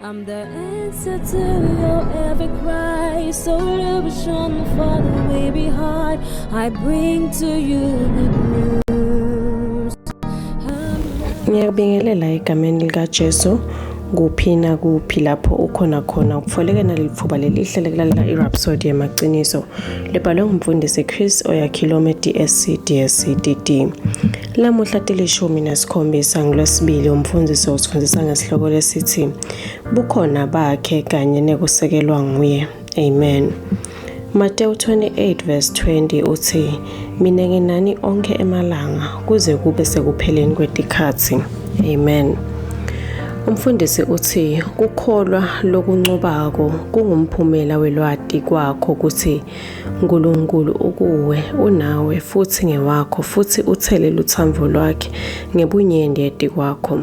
I'm the answer to your every cry, solution for the weary heart. I bring to you good news. Ngiyakubingelela egameni likaJesu kuphi nakuphi lapho ukhona khona ukutfoleke naleli thuba lelihle lekulalela iRhapsody yemaqiniso lebhalwe ngumfundisi Chris Oyakhilome DSC DSC DD. Lamuhla tilishumi nesikhombisa ngolwesibili umfundisi usifundisa ngesihloko lesithi bukhona bakhe kanye nekusekelwa nguye. Amen. Mateyu 28 verse 20 uthi mina nginani onke emalanga kuze kube sekupheleni kwetikhatsi. Amen. Umfundisi uthi kukholwa lokuncobako kungumphumela welwati kwakho ukuthi uNkulunkulu ukuwe unawe futhi ngewakho futhi uthele luthambo lwakhe ngebunyenti etikwakho.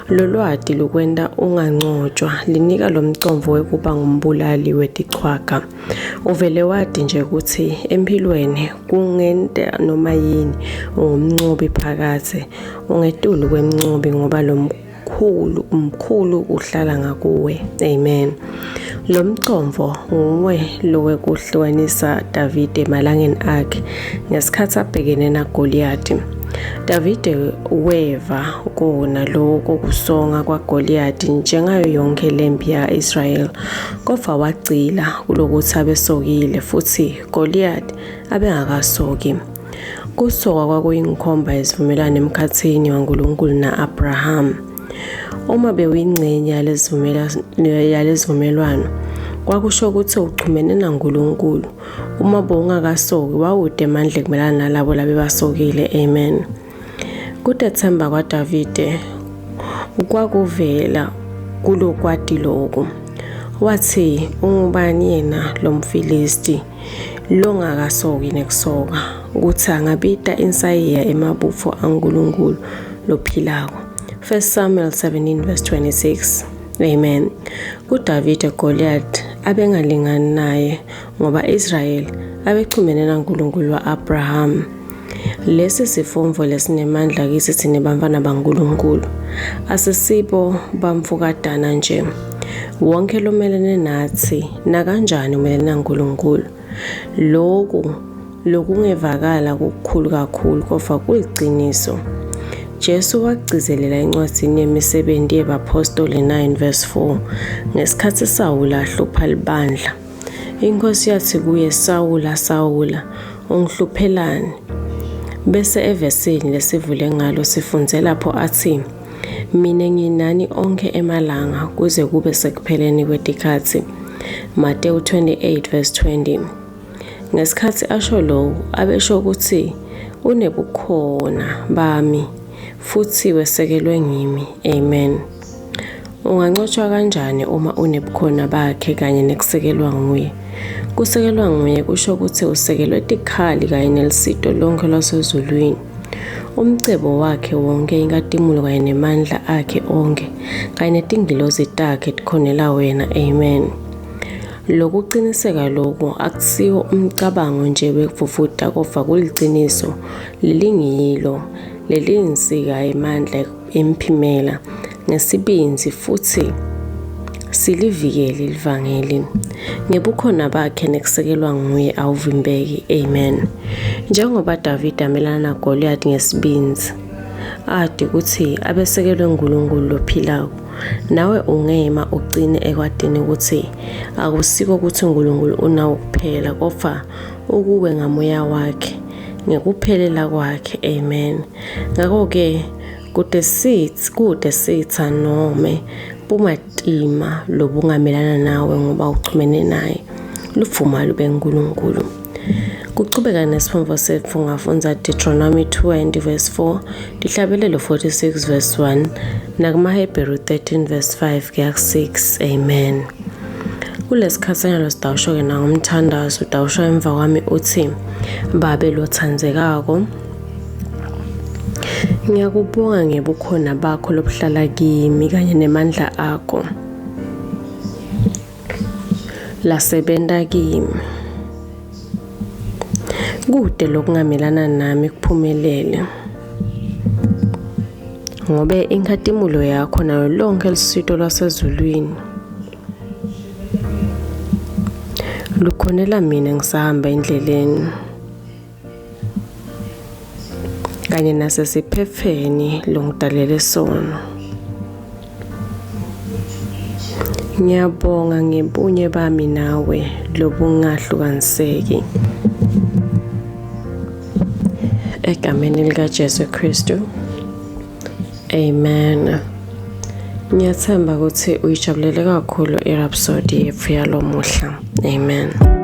Lolwati lukwenta ungancotshwa linika lo mcomvo wekuba ngumbulali wetichwaga. Uvele wati nje ukuthi empilweni kungenta noma yini ungumncobi phakathe ungetulu kwemncobi ngoba lo mkhulu mkhulu uhlala ngakuwe. Amen. Lo mcomvo nguwe lowekuhlukanisa Davide emalangeni akhe ngesikhathi abhekene naGoliyati. Davide weva kona lokho kusonga kwaGoliyati njengayo yonke lempi ya-Israyeli, kodwa wagcila kulokuthi abesokile futhi Goliyati abengakasoki. Kusoka kwakuyinkhomba yesivumelwano emkhathini waNkulunkulu na-Abraham. Uma bewuyingxenye yalesivumelwano, kwakusho ukuthi uxhumene naNkulunkulu. Uma bowungakasoki, wawude emandla ekumelana nalabo labebasokile. Amen. Kutethemba kwaDavide kwakuvela kulokwati loku. Wathi, ungubani yena lo mFilisti longakasoki nekusoka ukuthi angabita insayiya emabutfo aNkulunkulu lophilako. 1 Samuel 17 verse 26. Amen. KuDavide Goliath abengalingani naye ngoba Israyeli abechumene naNkulunkulu wa-Abraham. Lesi sifundvo lesinemandla kithi thina bantfwana baNkulunkulu. Asisibo bamfukadana nje. Wonke lomelene nathi nakanjani umelene naNkulunkulu. Loku lokungevakala kukhulu kakhulu kodwa kuliciniso. Jesu wagcizelela encwadzini yemisebenzi yebaphostoli 9 verse 4 ngesikhathi Sawula ahlupha libandla. Inkosi yathi kuye, Sawula, Sawula, ungihluphelani? Bese evesini lesivule ngalo sifunze lapho athi, Mina nginani onke emalanga kuze kube sekupheleni kwetikhatsi. Mateyu 28 verse 20. Ngesikhathi asho lokhu, abesho ukuthi unebukhona bami futhi wesekelwe ngimi. Amen. Ungancotshwa kanjani uma unebukhona bakhe kanye nekusekelwa nguye? Kusekelwa nguye kusho ukuthi usekelwe tikhali kanye nelisito lonke lwasezulwini. Umcebo wakhe wonke, inkatimulo kanye nemandla akhe onke, kanye netingilozi takhe tikhonela wena. Amen. Lokuqiniseka loku akusiwo umcabango nje wekuvuvuta kodwa kuliciniso lelingiyilo leliyinsika yemandla emphimela ngesibindzi futhi silivikele livangeli ngebukhona bakhe nekusekelwa nguye awuvimbeki. Amen. Njengoba Davide amelana naGoliyathi ngesibindzi ati ukuthi abesekelwe nguNkulunkulu lophilako, nawe ungema uqine ekwatini ukuthi akusiko ukuthi uNkulunkulu unawo kuphela kodwa ukuwe ngamoya wakhe ngekuphelela kwakhe. Amen. Ngakho-ke kude sithi kude sitha nome bumatima lobungamelana nawe ngoba uchumene naye luvuma lube uNkulunkulu. Kuchubeka nesifundvo setfu ngafundza Deuteronomy 20 verse 4, Tihlabelelo 46 verse 1 nakumaHebheru 13 verse 5 kuya ku-6. Amen. Kulesikhathi sanyalo sidawusho-ke nangomthandazo udawusho emva kwami uthi Babe lothandzekako ngiyakubonga ngebukhona bakho lobuhlala kimi kanye nemandla akho lasebenta kimi. Kude lokungamelana nami kuphumelele ngobe inkhatimulo yakho nayo lonke lusito lwasezulwini. Lukhonela mina ngisahamba endleleni kanye nasesiphepheni longidalele sona. Ngiyabonga ngebunye bami nawe lobungahlukaniseki. Egameni likaJesu Kristu. Amen. Ngiyathemba ukuthi uyijabulele kakhulu iRhapsody yethu yalomuhla. Amen.